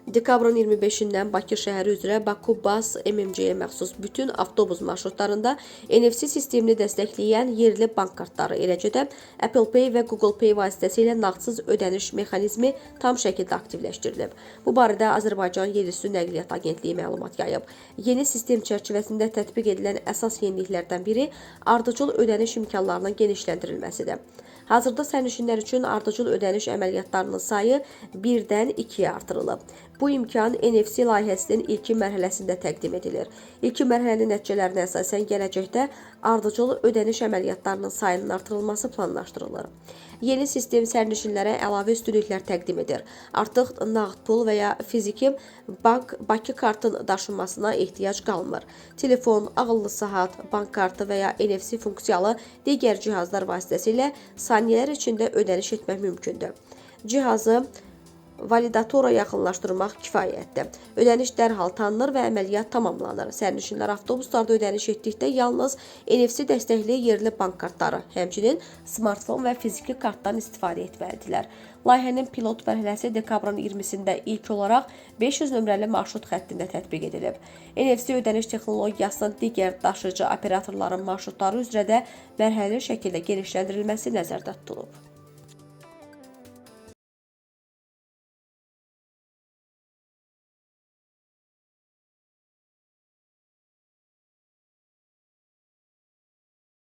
Dekabrın 25-dən Bakı şəhəri üzrə Baku Bus MMC-yə məxsus bütün avtobus marşrutlarında NFC sistemini dəstəkləyən yerli bank kartları, eləcə də Apple Pay və Google Pay vasitəsilə nağdsız ödəniş mexanizmi tam şəkildə aktivləşdirilib. Bu barədə Azərbaycan Yerüstü Nəqliyyat Agentliyi məlumat yayıb. Yeni sistem çərçivəsində tətbiq edilən əsas yeniliklərdən biri ardıcıl ödəniş imkanlarının genişləndirilməsidir. Hazırda sərnişinlər üçün ardıcıl ödəniş əməliyyatlarının sayı 1-dən 2-yə artırılıb. Bu imkan NFC layihəsinin ilkin mərhələsində təqdim edilir. İlkin mərhələnin nəticələrinə əsasən gələcəkdə ardıcıl ödəniş əməliyyatlarının sayının artırılması planlaşdırılır. Yeni sistem sərnişinlərə əlavə üstünlüklər təqdim edir. Artıq nağd pul və ya fiziki bank Bakı kartın daşınmasına ehtiyac qalmır. Telefon, ağıllı saat, bank kartı və ya NFC funksiyalı digər cihazlar vasitəsilə saniyələr içində ödəniş etmək mümkündür. Cihazı validatora yaxınlaşdırmaq kifayətdir. Ödəniş dərhal tanınır və əməliyyat tamamlanır. Sərnişinlər avtobuslarda ödəniş etdikdə yalnız NFC dəstəkli yerli bank kartları, həmçinin smartfon və fiziki kartdan istifadə etməlidirlər. Layihənin pilot mərhələsi dekabrın 20-sində ilk olaraq 500 nömrəli marşrut xəttində tətbiq edilib. NFC ödəniş texnologiyasının digər daşıyıcı operatorların marşrutları üzrə də mərhələli şəkildə genişləndirilməsi nəzərdə tutulub.